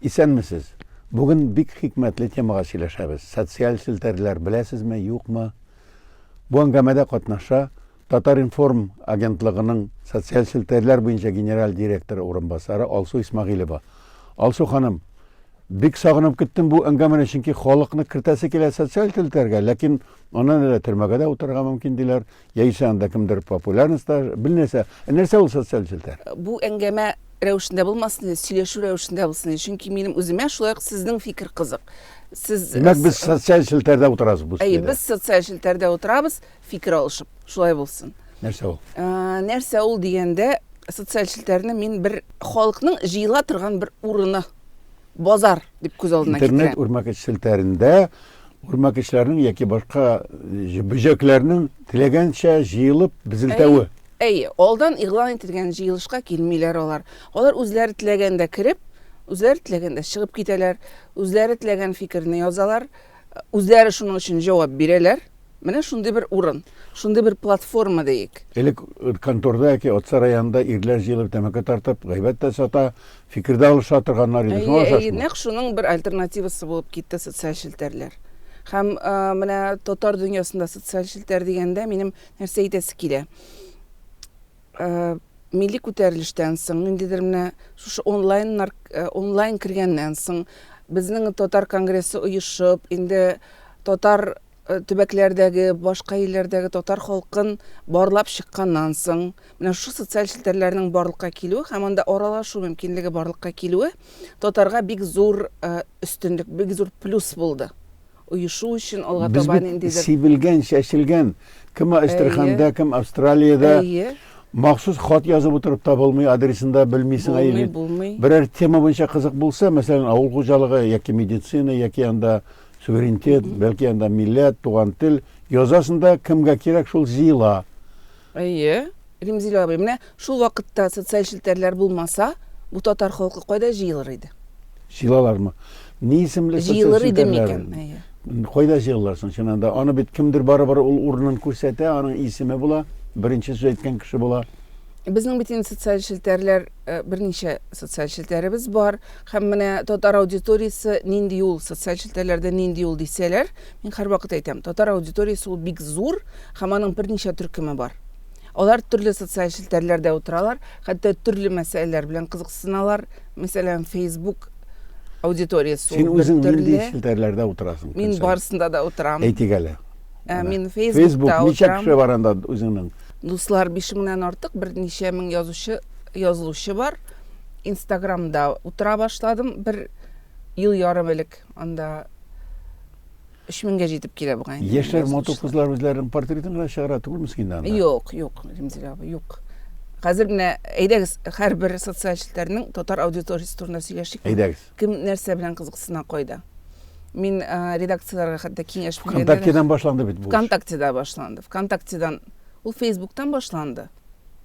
Исәнмесез! Бүген бик хикмәтле темага сөйләшәбез. Социаль челтәрләр беләсезме, юкмы? Бу әңгәмәдә катнаша Татар-информ агентлыгының социаль челтәрләр буенча генераль директоры урынбасары Алсу Исмәгыйлева. Алсу ханым, бик сагынып көттем бу әңгәмәне, чөнки халыкны кертәсе килә социаль челтәргә, ләкин аннан әле төрмәгә дә утырырга мөмкин диләр, яисә анда кемдер популярность та, белнәсә. Ә нәрсә ул социаль челтәр? Бу әңгәмә рәвешендә булмасын иде, сөйләшү рәвешендә булсын иде. Чөнки минем үземә шулай ук сезнең фикер кызык. Сез Димәк, без социаль челтәрдә утырабыз бу Әйе, без социаль челтәрдә утырабыз. Фикер алышып, шулай булсын. Нәрсә ул? Нәрсә ул дигәндә, социаль челтәрне мин бер халыкның җыела торган бер урыны, базар дип күз алдына китерәм. Интернет үрмәкүч челтәрендә үрмәкүчләрнең яки башка бөҗәкләрнең теләгәнчә җыелып безелтәве. Әйе, алдан игълан ителгән җыелышка килмиләр алар. Алар үзләре теләгәндә кереп, үзләре теләгәндә чыгып китәләр, үзләре теләгән фикерне язалар, үзләре шуның өчен җавап бирәләр. Менә шундый бер урын, шундый бер платформа диек. Элек конторда яки ат сараенда ирләр җыелып тәмәке тартып, гайбәт тә сата, фикер дә алыша торганнар иде. Шуңа охшашмы? Нәкъ шуның бер альтернативасы булып китте социаль челтәрләр. Һәм менә татар дөньясында социаль челтәр дигәндә минем нәрсә әйтәсе килә? Милли күтәрелештән соң, ниндидер менә шушы онлайн, онлайн кергәннән соң, безнең татар конгрессы оешып, инде татар төбәкләрдәге, башка илләрдәге татар халкын барлап чыкканнан соң, менә шушы социаль челтәрләрнең барлыкка килүе һәм анда аралашу мөмкинлеге барлыкка килүе татарга бик зур өстенлек, бик зур плюс булды. Оешу өчен алга таба ниндидер. Сибелгән, чәчелгән, кем Әстерханда, кем Австралиядә. Әйе. Махсус хат язып утырып та булмый, адресын да белмисең. Булмый, булмый. Берәр тема буенча кызык булса, мәсәлән, авыл хуҗалыгы яки медицина, яки анда суверенитет, бәлки анда милләт, туган тел, язасың да, кемгә кирәк, шул җыела. Әйе, Римзил абый, менә шул вакытта социаль челтәрләр булмаса, бу татар халкы кайда җыелыр иде? Җыелалармы? Ни исемле социаль Җыелыр иде микән? Әйе. Кайда җыелалар соң чыннан да? Аны бит кемдер барыбер ул урынын күрсәтә, аның исеме була, беренче сүз әйткән кеше була. Безнең бит инде социаль челтәрләр берничә социаль челтәребез бар. Һәм менә татар аудиториясе нинди ул, социаль челтәрләрдә нинди ул дисәләр, мин һәрвакыт әйтәм, татар аудиториясе ул бик зур һәм аның берничә төркеме бар. Алар төрле социаль челтәрләрдә утыралар, хәтта төрле мәсьәләләр белән кызыксыналар. Мәсәлән, Facebook аудиториясе ул. Син үзең нинди челтәрләрдә утырасың? Мин барысында да утырам. Әйтик әле. Ә, мин Facebookта утырам. Ничә кеше бар анда үзеңнең? Дуслар 5000-нән артык, берничә мең язучы, язылучы бар. Инстаграмда утыра башладым бер ел ярым элек. Анда 3000гә җитеп килә бугай. Яшьләр, матур кызлар үзләренең портретын гына чыгара түгелме соң инде анда? Юк, юк, Римзил абый, юк. Хәзер менә әйдәгез һәрбер социаль челтәрнең татар аудиториясе турында сөйләшик. Әйдәгез. Кем нәрсә белән кызыксына кайда? Мин редакцияләргә хәтта киңәш биргәндә. ВКонтактедан башланды бит бу. ВКонтактеда башланды. ВКонтактедан ул Фейсбуктан башланды.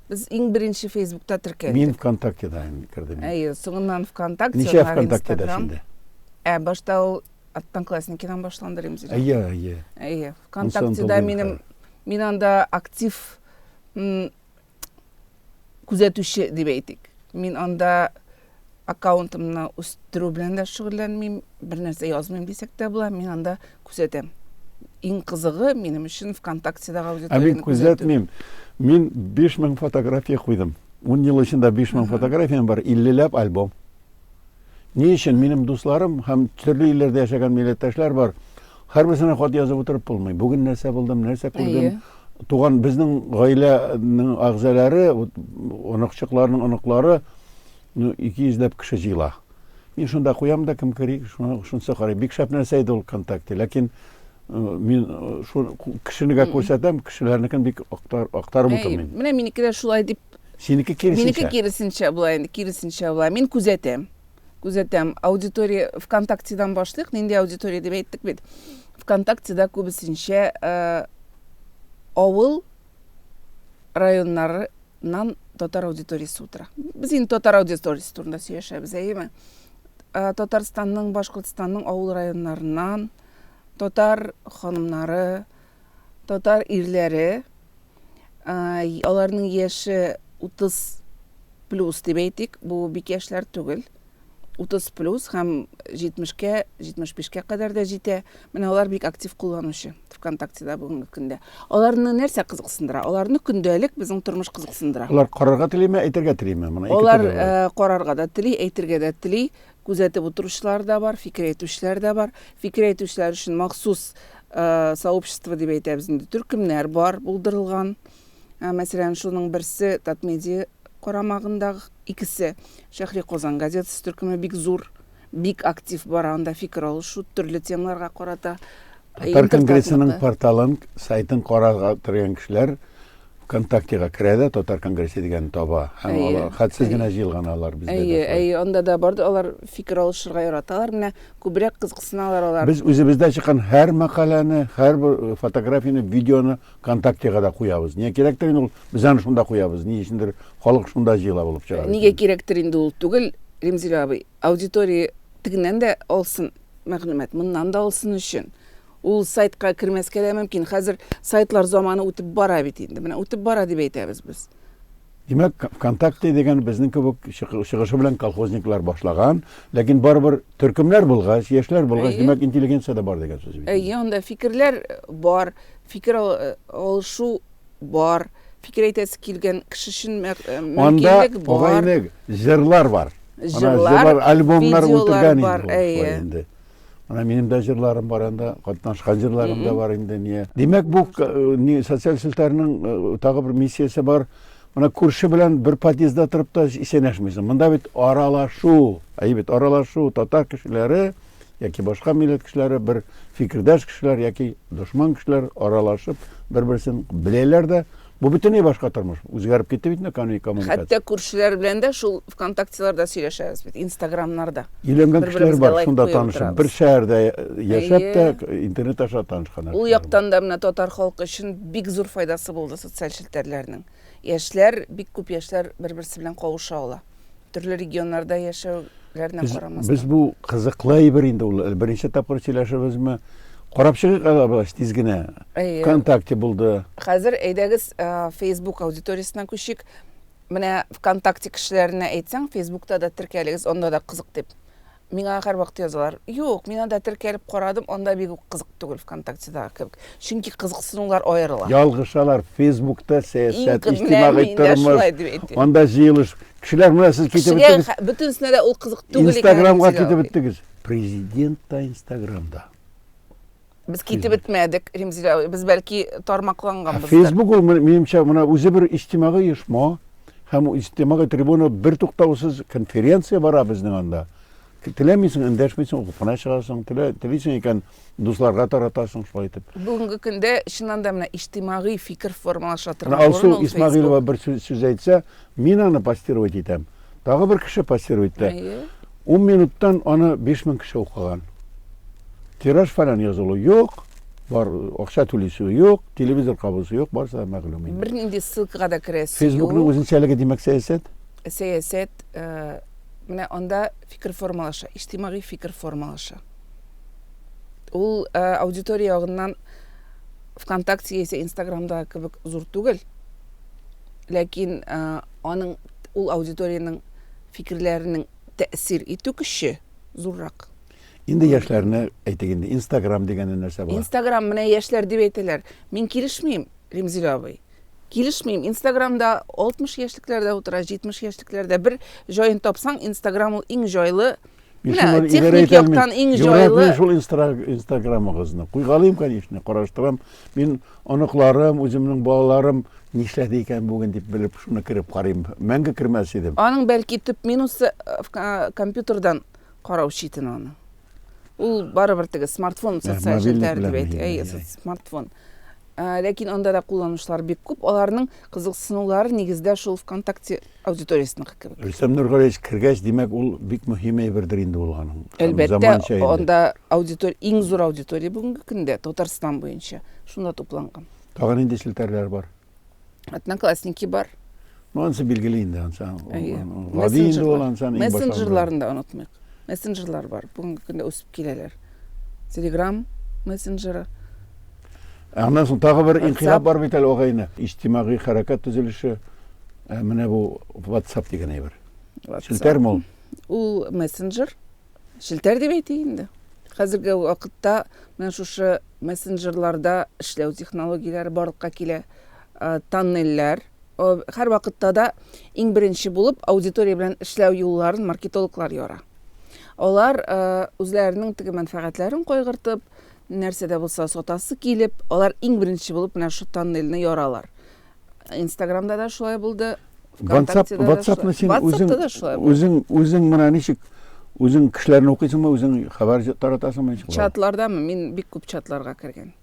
Без иң беренче Фейсбукта теркәлдек. Мин ВКонтактеда кердем. Әйе, соңыннан ВКонтакте, Ничә ВКонтактеда синдә? Ә башта ул Одноклассникидан башланды Римзил. Әйе, әйе. Әйе, ВКонтактеда минем мин анда актив күзәтүче дип әйтик. Мин анда аккаунтымны үстерү белән дә шөгыльләнмим, бер нәрсә язмыйм дисәк тә була, мин анда күзәтәм. Иң кызыгы минем өчен ВКонтактедагы аудиторияне. Ә мин күзәтмим. Мин 5000 фотография куйдым. 10 ел эчендә 5000 фотографиям бар, 50 ләп альбом. Ни өчен минем дусларым һәм төрле илләрдә яшәгән милләттәшләр бар. Һәрберсенә хат язып утырып булмый. Бүген нәрсә булдым, нәрсә күрдем. Туган безнең гаиләнең әгъзалары, оныкчыкларның оныклары, ну, 200 ләп кеше җыела. Мин шунда куям да, кем кери, шунысы карый. Бик шәп нәрсә иде ул ВКонтакте. Ләкин мин шул кешенегә күрсәтәм, кешеләрнекен бик актар, актарып утырмыйм. Менә минеке дә шулай дип. Синеке киресенчә. Минеке киресенчә була инде, киресенчә була. Мин күзәтәм. Күзәтәм. Аудитория ВКонтактедан башлыйк. Нинди аудитория дип әйттек бит. ВКонтактеда күбесенчә авыл районнарыннан татар аудиториясе утыра. Без инде татар аудиториясе турында сөйләшәбез, әйеме? Татарстанның, Башкортстанның авыл районнарыннан татар ханымнары, татар ирләре, аларның яше 30 плюс дип әйтик, бу бик яшьләр түгел. 30 плюс һәм 70-кә, 75-кә кадәр дә җитә. Менә алар бик актив кулланучы ВКонтактеда бүгенге көндә. Аларны нәрсә кызыксындыра? Аларны көндәлек безнең тормыш кызыксындыра. Алар карарга телиме, әйтергә телиме? Моны Алар э, карарга да тели, әйтергә дә тели. Күзәтеп утыручылар да бар, фикер әйтүчеләр дә бар. Фикер әйтүчеләр өчен махсус э, сообщество дип әйтәбез инде, төркемнәр бар булдырылган. Э, мәсәлән, шуның берсе Татмедиа карамагындагы икесе Шәһри Казан газетасы төркеме бик зур, бик актив бара анда фикер алышу төрле темаларга карата. Татар конгрессының порталын, сайтын карарга теләгән кешеләр ВКонтактега керә дә Татар конгрессы дигәнне таба. Һәм алар хәтсез генә җыелган алар бездә. Әйе, әйе, анда да бар, алар фикер алышырга яраталар. Менә күбрәк кызыксыналар алар. Без үзебездә чыккан һәр мәкаләне, һәрбер фотографияне, видеоны ВКонтактега да куябыз. Нигә кирәктер инде ул? Без аны шунда куябыз. Ни өчендер халык шунда җыела булып чыга. Нигә кирәктер инде ул түгел, Римзил абый. Аудитория тегеннән дә алсын мәгълүмат, моннан да алсын өчен. Ул сайтка кермәскә дә мөмкин. Хәзер сайтлар заманы үтеп бара бит инде. Менә үтеп бара дип әйтәбез без. Димәк, ВКонтакте дигән безнең кебек чыгышы белән колхозниклар башлаган, ләкин барыбер төркемнәр булгач, яшьләр булгач, димәк, интеллигенция дә бар дигән сүз бит. Әйе, анда фикерләр бар, фикер алышу бар, фикер әйтәсе килгән кеше өчен мөмкинлек бар. Анда, җырлар бар. Җырлар, альбомнар үтергән инде. Менә минем дә җырларым бар анда, катнашкан җырларым да бар инде не. Димәк, бу э, не социаль челтәрнең э, тагы бер миссиясе бар. Менә күрше белән бер подъездда торып та исәнләшмисең. Монда бит аралашу, әйе бит аралашу, татар кешеләре яки башка милләт кешеләре бер фикердәш кешеләр яки дошман кешеләр аралашып бер-берсен беләләр дә. Бу бөтенләй башка тормыш. Үзгәреп китте бит инде коммуникация. Хәтта күршеләр белән дә шул ВКонтактеларда сөйләшәбез бит, Инстаграмнарда. Өйләнгән кешеләр бар, шунда танышып, бер шәһәрдә яшәп тә, интернет аша танышканнар. Ул яктан да менә татар халкы өчен бик зур файдасы булды социаль челтәрләрнең. Яшьләр, бик күп яшьләр бер-берсе белән кавыша ала. Төрле регионнарда яшәүләренә карамастан. Без бу кызыклы әйбер инде ул. Беренче тапкыр сөйләшебезме? Карап чыгыйк әле абылаш тиз генә. ВКонтакте булды. Хәзер әйдәгез Facebook аудиториясенә күчик. Менә ВКонтакте кешеләренә әйтсәң, Фейсбукта да теркәлегез, анда да кызык дип. Миңа һәрвакыт язалар. Юк, мин анда теркәлеп карадым, анда бик үк кызык түгел ВКонтактедагы кебек. Чөнки кызыксынулар аерыла. Ялгышалар, Фейсбукта сәясәт, иҗтимагый тормыш, анда җыелыш. Кешеләр менә сез китеп беттегез. Бөтенесенә дә ул кызык түгел икән. Инстаграмга китеп беттегез. Президент та Инстаграмда. Без китеп бетмәдек, Римзил абый. Без бәлки тармакланганбыздыр. Фейсбук ул, минемчә, менә үзе бер иҗтимагый оешма һәм иҗтимагый трибуна бер туктаусыз конференция бара безнең анда. Теләмисең, эндәшмисең, укып кына чыгасың, телисең икән, дусларга таратасың, шулай итеп. Бүгенге көндә чыннан да менә иҗтимагый фикер формалаша торган урын ул Исмәгыйлова бер сүз әйтсә, мин аны постировать итәм. Тагы бер кеше постировать итә. 10 минуттан аны 5000 кеше укыган. Тираж фәлән язылу юк, бар акча түлисе юк, телевизор кабызу юк, барысы да мәгълүм инде. Бернинди ссылкага да керәсе юк. Фейсбукның үзенчәлеге димәк сәясәт? Сәясәт, э, менә анда фикер формалаша, иҗтимагый фикер формалаша. Ул э, аудитория ягыннан ВКонтакте яисә Инстаграмда кебек зур түгел, ләкин э, аның ул аудиториянең фикерләренең тәэсир итү көче зуррак. Инде яшьләрне әйтик инде, Инстаграм дигәне нәрсә була? Инстаграм менә яшьләр дип әйтәләр. Мин килешмим, Римзил абый. Килешмим. Инстаграмда 60 яшьлекләр дә утыра, 70 яшьлекләр дә. Бер җаен тапсаң, Инстаграм ул иң җайлы. Менә техник яктан иң җайлы. Мин шул Инстаграмыгызны куйгалыйм, конечно, караштырам. Мин оныкларым, үземнең балаларым нишләде икән бүген дип белеп, шуны кереп карыйм. Мәңге кермәс идем. Аның бәлки төп минусы э, компьютердан карау читен аны. Ул барыбер теге смартфон социаль челтәр дип әйтә. Әйе, смартфон. Ә, ләкин анда да кулланучылар бик күп. Аларның кызыксынулары нигездә шул ВКонтакте аудиториясенеке кебек. Рөстәм Нургалиевич кергәч, димәк, ул бик мөһим әйбердер инде ул аның. Әлбәттә, анда аудитория, иң зур аудитория бүгенге көндә Татарстан буенча шунда тупланган. Тагын нинди челтәрләр бар? Одноклассники бар. Ну, анысы билгеле инде, анысы. Гади инде ул анысы. Мессенджерларын да онытмыйк. Мессенджерлар бар, бүгенге көндә үсеп киләләр. Телеграм мессенджеры. Аннан соң тагы бер инкыйлаб бар бит әле агайны. Иҗтимагый хәрәкәт төзелеше. Ә менә бу WhatsApp дигән әйбер. Челтәрме ул? Ул мессенджер, челтәр дип әйтик инде. Хәзерге вакытта менә шушы мессенджерларда эшләү технологияләре барлыкка килә. Тоннельләр. Һәр вакытта да иң беренче булып аудитория белән эшләү юлларын маркетологлар яра. Алар үзләренең теге мәнфәгатьләрен кайгыртып, нәрсә дә булса сатасы килеп, алар иң беренче булып менә шул тоннельне яралар. Инстаграмда да шулай булды. WhatsApp, WhatsAppны син үзең, үзең, үзең менә ничек үзең кешеләрне укыйсыңмы, үзең хәбәр таратасыңмы ничек? Чатлардамы? Мин бик күп чатларга кергән.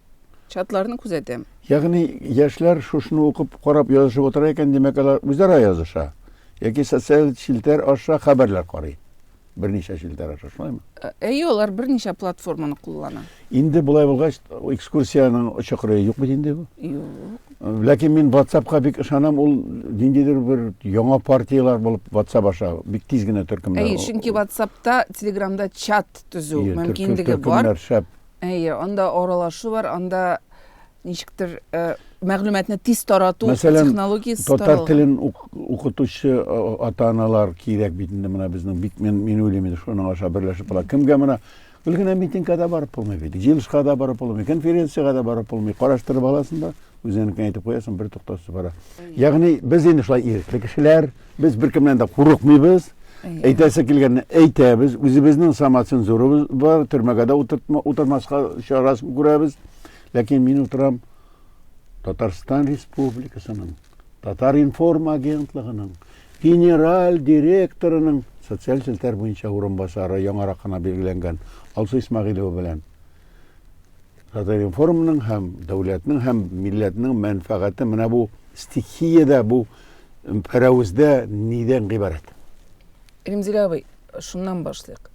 Чатларны күзәтәм. Ягъни яшьләр шушыны укып, карап язышып утыра икән, димәк алар үзара языша. Яки социаль челтәр аша хәбәрләр карый. Берничә челтәр аша, шулаймы? Әйе, алар берничә платформаны куллана. Инде болай булгач, экскурсиянең очы-кырые юк бит инде бу. Юк. Ләкин мин WhatsApp-ка бик ышанам, ул ниндидер бер яңа партияләр булып WhatsApp аша бик тиз генә төркемнәр. Әйе, чөнки WhatsApp-та, Telegram-да чат төзү мөмкинлеге бар. Төркемнәр шәп. Әйе, анда аралашу бар, анда ничектер э, мәгълүматны тиз тарату Мәсәлән, технологиясе татар телен укытучы ата-аналар кирәк бит инде менә безнең бик мин мин уйлыйм инде шуның аша берләшеп була. Кемгә менә гел генә митингка да барып булмый бит, җыелышка да барып булмый, конференциягә дә барып булмый. Караштырып аласың да, үзеңнекен әйтеп куясың, бер туктаусыз бара. Ягъни без инде шулай ирекле кешеләр, без беркемнән дә курыкмыйбыз. Әйтәсе килгәнне әйтәбез, үзебезнең самоцензурабыз бар, төрмәгә дә утырмаска чарасын күрәбез. Ләкин мин утырам Татарстан Республикасының Татар-информ агентлыгының генераль директорының социаль челтәр буенча урынбасары яңарак кына билгеләнгән Алсу Исмәгыйлева белән Татар-информның һәм дәүләтнең һәм милләтнең мәнфәгате менә бу стихиядә, бу пәрәвездә нидән гыйбарәт? Римзил абый, шуннан башлыйк.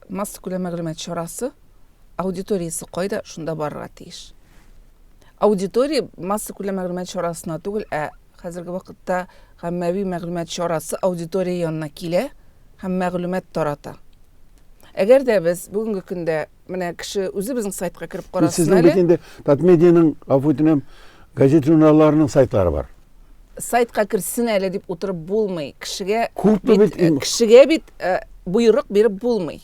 Массакүләм мәгълүмат чарасы аудиториясе кайда, шунда барырга тиеш. Аудитория массакүләм мәгълүмат чарасына түгел, ә хәзерге вакытта гаммәви мәгълүмат чарасы аудитория янына килә һәм мәгълүмат тарата. Әгәр дә без бүгенге көндә менә кеше үзе безнең сайтка кереп карасын Сезнең бит инде Татмедианың, гафу үтенәм, газет журналларының сайтлары бар. Сайтка керсен әле дип утырып булмый. Кешегә Күпме бит, э, кешегә бит э, боерык биреп булмый.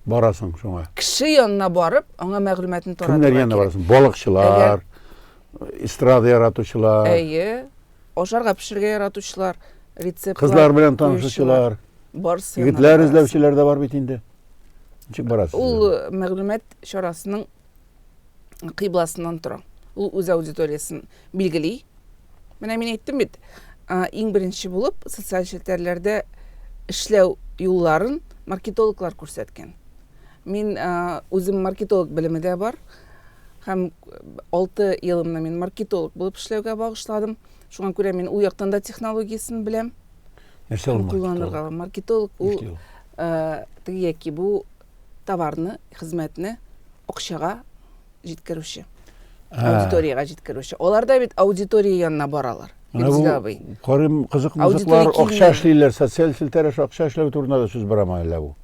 Барасың шуңа. Кеше янына барып, аңа мәгълүматны таратырга. Кемнәр янына барасың? Балыкчылар, эстрада яратучылар. Әйе. Ашарга пешерергә яратучылар, рецептлар. Кызлар белән танышучылар. Барысы. Егетләр эзләүчеләр дә бар бит инде. Ничек барасыз? Ул мәгълүмат чарасының кыйбласыннан тора. Ул үз аудиториясен билгели. Менә мин әйттем бит, иң беренче булып социаль челтәрләрдә эшләү юлларын маркетологлар күрсәткән. Мин үзем маркетолог белеме дә бар. Һәм 6 елымны мин маркетолог булып эшләүгә багышладым. Шуңа күрә мин ул яктан да технологиясен беләм. Нәрсә ул маркетолог? Маркетолог ул теге яки бу товарны, хезмәтне акчага җиткерүче. Аудиториягә җиткерүче. Алар да бит аудитория янына баралар. Менә бу карыйм, кызык мызыклар акча эшлиләр, социаль челтәр аша акча эшләү турында да сүз барамы әллә бу?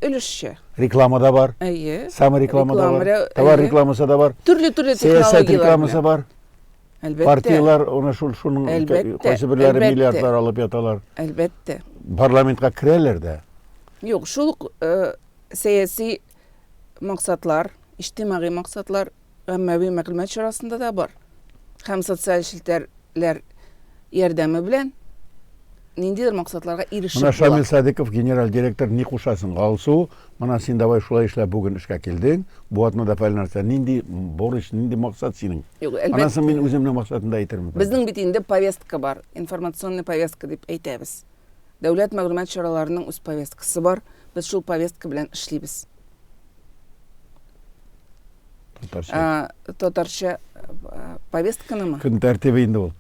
Өлешчә. Реклама да бар. Әйе. Самореклама да бар. Товар рекламасы да бар. Төрле-төрле технологияләр. Сәясәт рекламасы бар. Әлбәттә. Партияләр аны шул шуның кайсы берләре миллиардлар алып яталар. Әлбәттә. Парламентка керәләр дә. Юк, шул ук э, сәяси максатлар, иҗтимагый максатлар гаммәви мәгълүмат чарасында да бар. Һәм социаль челтәрләр ярдәме белән ниндидер максатларга ирешеп була. Менә Шамил Садыков, генераль директор, ни кушасың? Алсу, менә син давай шулай эшләп бүген эшкә килдең. Бу атнада фәлән нәрсә. Нинди бурыч, нинди максат синең? Юк, әлбәттә. Аннан соң мин үземнең максатымны да әйтермен. Безнең бит инде повестка бар, информационный повестка дип әйтәбез. Дәүләт мәгълүмат чараларының үз повесткасы бар. Без шул повестка белән эшлибез. Татарча. Татарча повестканымы? Көн тәртибе инде ул.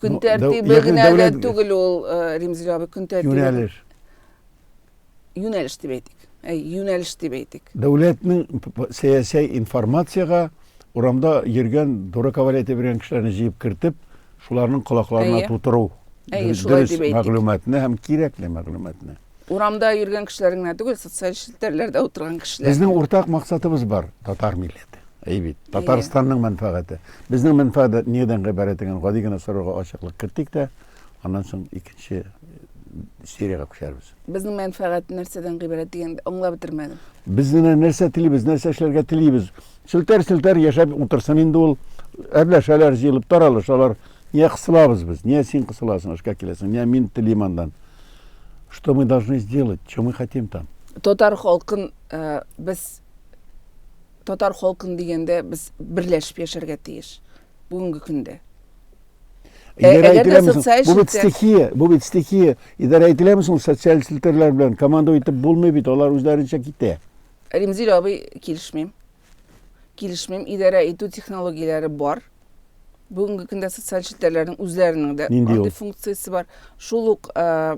Көн тәртибе генә дә түгел ул, Римзил абый, көн тәртибе. Юнәлеш. Юнәлеш дип әйтик. Әй, юнәлеш дип әйтик. Дәүләтнең сәяси информациягә урамда йөргән дураковаль әйтеп йөргән кешеләрне җыеп кертеп, шуларның колакларына тутыру. Әйе, шулай дип әйтик. Мәгълүматны һәм кирәкле мәгълүматны. Урамда йөргән кешеләр генә түгел, социаль челтәрләрдә утырган кешеләр. Безнең уртак максатыбыз бар, татар милләте. Әй бит, Татарстанның мәнфәгате. Безнең мәнфәгать нидән гыйбарәт дигән гади генә сорауга ачыклык кертик тә, аннан соң икенче сериягә күчәрбез. Безнең мәнфәгать нәрсәдән гыйбарәт дигәндә аңлап бетермәдем. Без менә нәрсә телибез, нәрсә эшләргә телибез? Челтәр-челтәр яшәп утырсын инде ул. Әрләшәләр, җыелып таралышалар. Нигә кысылабыз без? Нигә син кысыласың, эшкә киләсең? Нигә мин телим андан? Что мы должны сделать? Что мы хотим там? Татар халкын э, без татар халкын дигәндә без берләшеп яшәргә тиеш бүгенге көндә. Э, идарә ителәме соң? Бу бит стихия, бу бит стихия. Идарә ителәме соң социаль челтәрләр белән? Команда итеп булмый бит, алар үзләренчә китә. Римзил абый, килешмим. Килешмим, идарә итү технологияләре бар. Бүгенге көндә социаль челтәрләрнең үзләренең дә андый функциясе бар. Шул ук э,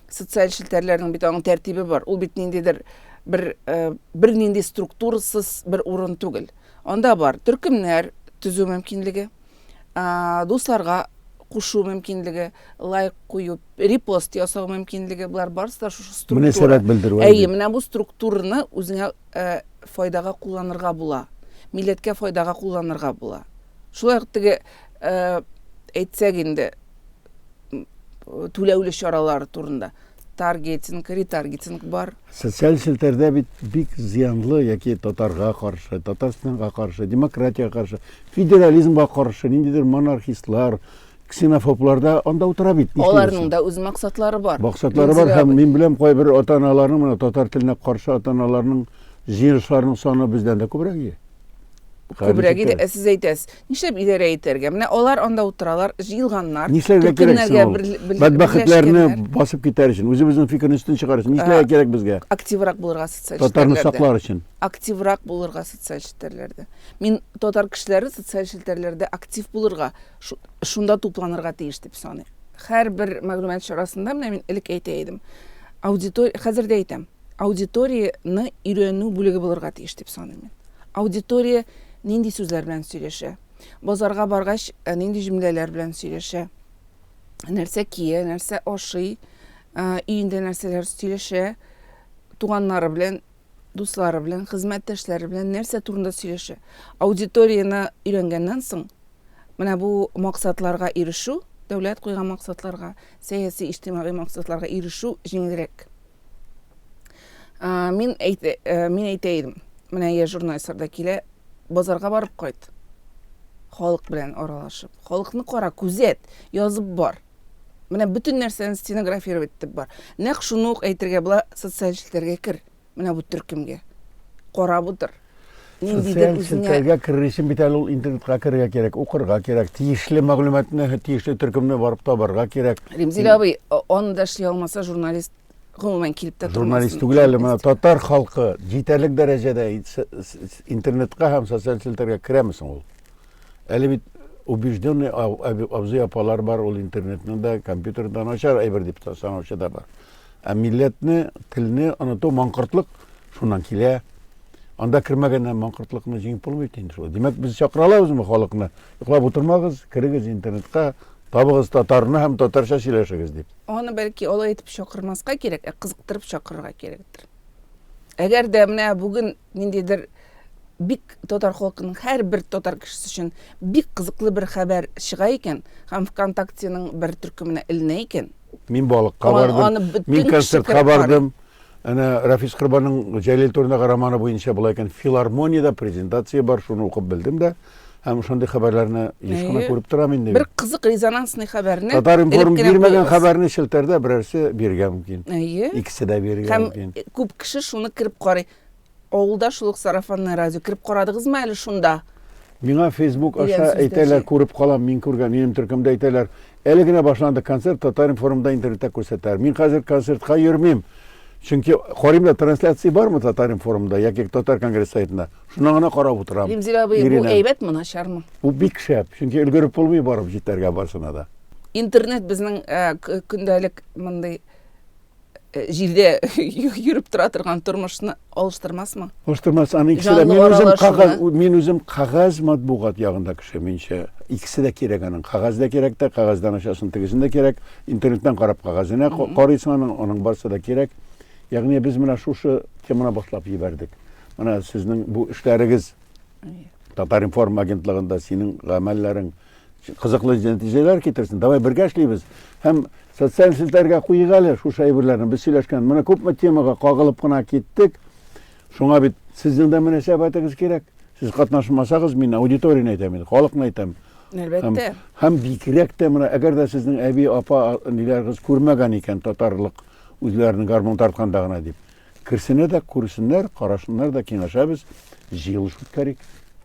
социаль челтәрләрнең бит аның тәртибе бар. Ул бит ниндидер бер э, бер нинди структурасыз бер урын түгел. Анда бар төркемнәр төзү мөмкинлеге, дусларга кушу мөмкинлеге, лайк кую, репост ясау мөмкинлеге, болар барысы да шушы структура. Мөнәсәбәт белдерү. Әйе, менә бу структураны үзеңә э, файдага кулланырга була. Милләткә файдага кулланырга була. Шулай ук теге э, әйтсәк инде түләүле чаралар турында таргетинг, ретаргетинг бар. Социаль челтәрдә бит бик зыянлы яки татарга каршы, Татарстанга каршы, демократиягә каршы, федерализмга каршы ниндидер монархистлар, ксенофоблар да анда утыра бит. Аларның да үз максатлары бар. Максатлары бар һәм мин беләм кайбер ата-аналарның менә татар теленә каршы ата-аналарның җыелышларының саны бездән дә күбрәк иде. Күбрәк иде, ә сез әйтәсез, нишләп идарә итәргә? Менә алар анда утыралар, җыелганнар. Нишләргә кирәк соң ул? Бәдбәхетләрне басып китәр өчен, үзебезнең фикерне өстен чыгарыр өчен нишләргә кирәк безгә? Активрак булырга социаль челтәрләрдә. Татарны саклар өчен. Активрак булырга социаль челтәрләрдә. Мин татар кешеләре социаль челтәрләрдә актив булырга, шунда тупланырга тиеш дип саныйм. Һәрбер мәгълүмат чарасында, менә мин элек әйтә идем, аудитория, хәзер дә әйтәм, аудиторияне өйрәнү бүлеге булырга тиеш дип саныйм мин. Аудитория нинди сүзләр белән сөйләшә? Базарга баргач, э, нинди җөмләләр белән сөйләшә? Нәрсә кия, нәрсә ашый, э, өендә нәрсәләр сөйләшә, туганнары белән, дуслары белән, хезмәттәшләре белән нәрсә турында сөйләшә? Аудиторияне өйрәнгәннән соң, менә бу максатларга ирешү, дәүләт куйган максатларга, сәяси, иҗтимагый максатларга ирешү җиңелрәк. Мин әйтә, э, мин әйтә идем. Менә яшь журналистлар да килә, базарга барып кайт. Халык белән аралашып. Халыкны кара, күзәт, язып бар. Менә бөтен нәрсәне стенографировать итеп бар. Нәкъ шуны ук әйтергә була, социаль челтәргә кер. Менә бу төркемгә. Карап утыр. Ниндидер Социаль челтәргә керер өчен бит әле ул интернетка керергә кирәк, укырга кирәк, тиешле мәгълүматны, тиешле төркемне барып табарга кирәк. Римзил абый, аны да эшли алмаса, журналист гомумән килеп тә тормасын. Журналист түгел әле, менә татар халкы җитәрлек дәрәҗәдә интернетка һәм социаль челтәргә керәме соң ул? Әле бит убежденный абзый апалар бар, ул интернетны да, компьютерны да начар әйбер дип санаучы да бар. Ә милләтне, телне оныту маңкортлык шуннан килә. Анда кермәгәннән маңкортлыкны җиңеп булмый бит инде шулай. Димәк, без чакыра алабызмы халыкны? Йоклап утырмагыз, керегез интернетка, табыгыз татарны һәм татарча сөйләшегез дип. Аны бәлки алай итеп чакырмаска кирәк, ә кызыктырып чакырырга кирәктер. Әгәр дә менә бүген ниндидер бик татар халкының һәрбер татар кешесе өчен бик кызыклы бер хәбәр чыга икән һәм ВКонтактеның бер төркеменә эленә икән, Мин балыкка бардым, мин концертка бардым. Әнә Рафис Корбанның Җәлил турындагы романы буенча була икән, филармониядә презентация бар, шуны укып белдем дә. Һәм шундый хәбәрләрне еш кына күреп торам инде. Бер кызык резонансный хәбәрне Татар-информ бирмәгән хәбәрне челтәрдә берәрсе бирергә мөмкин. Әйе. Икесе дә бирергә мөмкин. Һәм күп кеше шуны кереп карый. Авылда шул ук сарафанное радио. Кереп карадыгызмы әле шунда? Миңа Facebook аша әйтәләр, күреп калам, мин күргән, минем төркемдә әйтәләр. Әле генә башланды концерт, Татар-информда интернетта күрсәтәләр. Мин хәзер концертка йөрмим. Чөнки карыйм да, трансляция бармы Татар-информда яки Татар конгресс сайтында. Шуннан гына карап утырам. Римзил абый, бу әйбәтме, начармы? Бу бик шәп, чөнки өлгереп булмый барып җитәргә барсына да. Интернет безнең э, көндәлек мондый Э, җирдә йөреп тора торган тормышны алыштырмасмы? Алыштырмас, аны икесе дә. Мин үзем кәгазь, мин үзем кәгазь матбугат ягында кеше, минчә. Икесе дә кирәк аның. Кәгазь дә кирәк тә, кәгазьдән ачасың, тегесен дә кирәк. Интернеттан карап кәгазенә карыйсың аның, аның барысы да кирәк. Ягъни без менә шушы теманы башлап җибәрдек. Менә сезнең бу эшләрегез Татар-информ агентлыгында синең гамәлләрең, Кызыклы нәтиҗәләр китерсен. Давай бергә эшлибез. Һәм социаль челтәргә куйыйк әле шушы әйберләрне. Без сөйләшкән менә күпме темага кагылып кына киттек. Шуңа бит сезнең дә мөнәсәбәтегез кирәк. Сез катнашмасагыз, мин аудиторияне әйтәм инде, халыкны әйтәм. Әлбәттә. Һәм, һәм бигрәк тә менә әгәр дә сезнең әби, апа ниләрегез күрмәгән икән татарлык үзләренең гармун тартканда гына дип. Керсеннәр дә күрсеннәр, карашыннар да киңәшәбез, җыелыш үткәрик.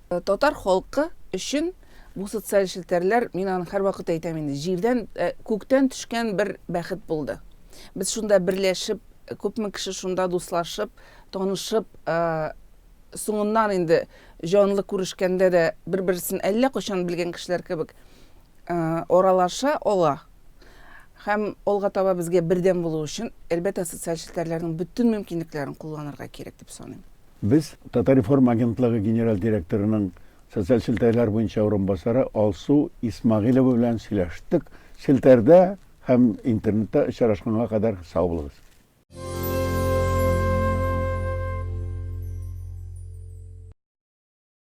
Татар халкы өчен бу социаль челтәрләр, мин аны һәрвакыт әйтәм инде, җирдән, э, күктән төшкән бер бәхет булды. Без шунда берләшеп, күпме кеше шунда дуслашып, танышып, э, соңыннан инде җанлы күрешкәндә дә бер-берсен әллә кайчан белгән кешеләр кебек э, аралаша ала. Һәм алга таба безгә бердәм булу өчен, әлбәттә, социаль челтәрләрнең бөтен мөмкинлекләрен кулланырга кирәк дип саныйм. Без Татаринформ агентлыгы генераль директорының социаль челтәрләр буенча урынбасары Алсу Исмәгыйлова белән сөйләштек. Челтәрдә һәм интернетта очрашканга кадәр сау булыгыз.